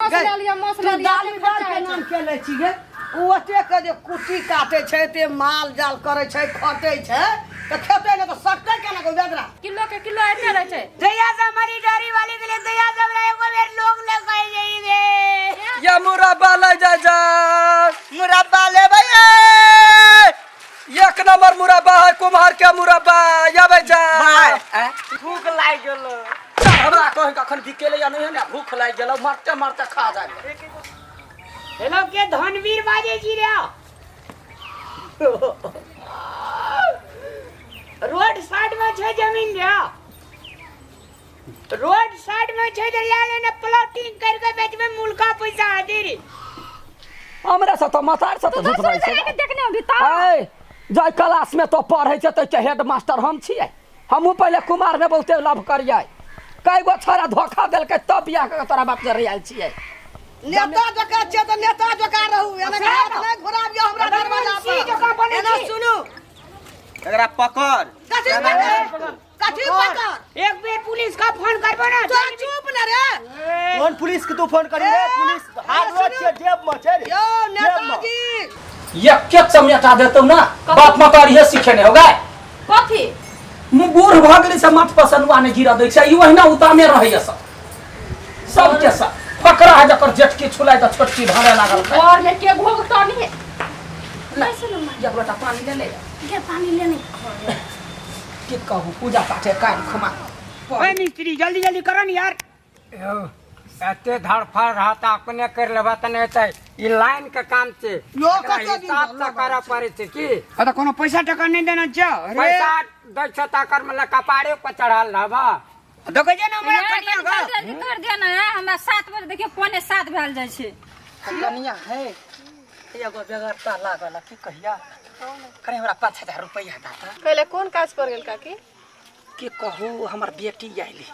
माछ गै, लए लिअ माछ तू लए लिअ दाली एते दाल खर्चा के होइ छै। नाम के लै छी गे ओ ओतेक के जे कुट्टी काटे छै ते माल जाल करे छै खटे छै तऽ खेतै नहि तऽ सकतै केना के बेदरा किलो के किलो एते रहै छै जहिया से हमारी डोरी वाली गेलै तहिया से हमरा एगो बेर लोग ले कहे जाई गे या मुरब्बा ले जा जा मुरब्बा लेबै एक नंबर मुरब्बा है कुम्हार के मुरब्बा या जा भूख लागि गेलो चल हमरा कह कखन बिकेले या नहीं है ने भूख लागि गेलो मारते मारते खा जाए हेलो के धनवीर बाजे छी रे रोड साइड में छै जमीन रे रोड साइड में छै तऽ लए लेने प्लॉटिंग करके बेचबै मुल्का पैसा हेतै रे हमरा से तो मतार से तो झूठ बाजै छै देखने होबी ता ऐ जाय क्लास में तो पढ़ै छै तऽ हेड मास्टर हम छियै हमहूँ पहिले कुमार में बहुते लव करियै कई गो छोरा धोखा देलकै तब बियाह कऽ के तोरा बाप जरे आयल छियै नेता जकाँ छियै तऽ नेता जकाँ रहू एना के हाथ नहि घुराबियौ हमरा दरवाजा मुंशी जकाँ पर बनै एना छी। सुनू एकरा पकड़ कथी पकड़ कथी पकड़ एक बेर पुलिस का फोन करबो ना तो चुप न रे कोन पुलिस के तू फोन करी रे पुलिस हाथ में छै जेब में छै रे यौ जेब में। नेताजी एक एक चमेटा देतौ ना बाप मतारी हे सिखेने हो गाय कथी मुँह बूढ़ भऽ गेलै से माथ पर सनुआ नहि गिरऽ दै छै ई ओहिना उतामे रहैए सब सबके सब फकरा है जकर जेठकी छुलाइ तऽ छोटकी भरे लागल खाय। घर में के घोघटनी है ले, एक लोटा पानी ले ले के पानी लेने की कहू पूजा पाठ काल्हि खुमा ओए मिस्त्री जल्दी जल्दी करो न यार यौ, एते धड़फड़ रहत अपने कर लेबा तऽ नहि हेतै ई लाइन के काम छै यो एकरा कते दिन हिसाब भऽ से करऽ पड़ै छै की आ तऽ कोनो पैसा टका नहि देना छै अरे पैसा दै छै तकर मतलब कपारे पर चढ़ल रहबा देखै छै ने हमरा कनिया जल्दी जल्दी कर दिया ना हमरा 7 बजे देखियो 6:45 भेल जाइ छै कनिया है एगो बेगरता लागल की कहिया कनि हमरा 5000 रुपैआ दाता पहिले कोन काज पर गेल काकी की कहू हमर बेटी आयली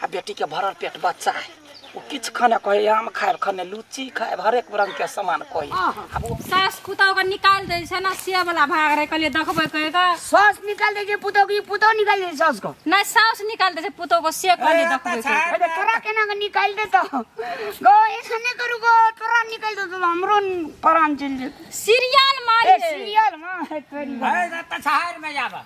आ बेटीके भरल पेट बच्चा है ओ किछु खाना कहै आम खायब खने लुच्ची खायब हरेक रंग के सामान कहै आब ओ सास पुतौह के निकाल दै छै ने से वाला भाग रहे कहलियै देखबै कहि कऽ सास निकाल दै छै पुतोह की पुतोह निकाल दै छै सास को नहि साउस निकाल दै छै पुतौह के से कहलियै देखबै कहि कऽ। अरे तोरा केना के निकाल देतो गो ऐसा नहीं करू गो तोरा निकाल देतो तो हमरो प्राण चल जेतो सीरियल ए मारिए सीरियल मां है तोरी है तऽ शहर में जाबा